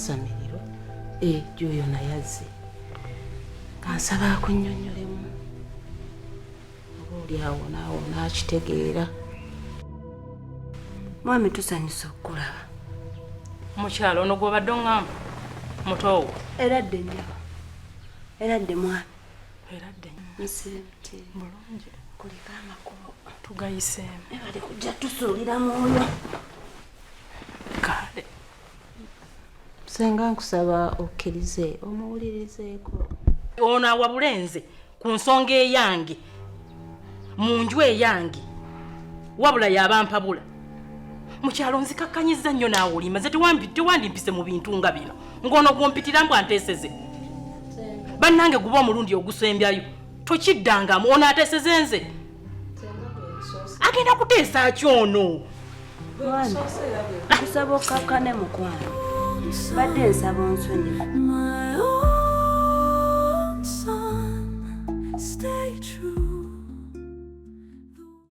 Kusamiriro e juuyo naye azze nga nsaba akunnyonnyolemu oba oli awo naawe onaakitegeera. Mwami tusanyuse okukulaba. Mukyalo ono gw'obadde oŋŋamba mutoowo? Era dde nnyabo, era dde mwami. Era dde. Nsiimti. Bulungi. Kuliko amakubo. Tugayiseemu. Ebali kujja tusuulira mwoyo. Kale. Senga nkusaba okkirize omuwulirizeeko. Ono awabule nze ku nsonga eyange mu nju eyange wabula yaba mpabula. Mukyalo nzikakkanyizza nnyo naawe olimba nze tewandimpise mu bintu nga bino ng'ono gwompitira mbu anteeseze. Bannange guba omulundi ogusembyayo tokiddangamu ono ateeseze nze. Agenda kuteesa ki ono? Nkusaba okkakkane mukwano. Badde nsaba onsonyiwe.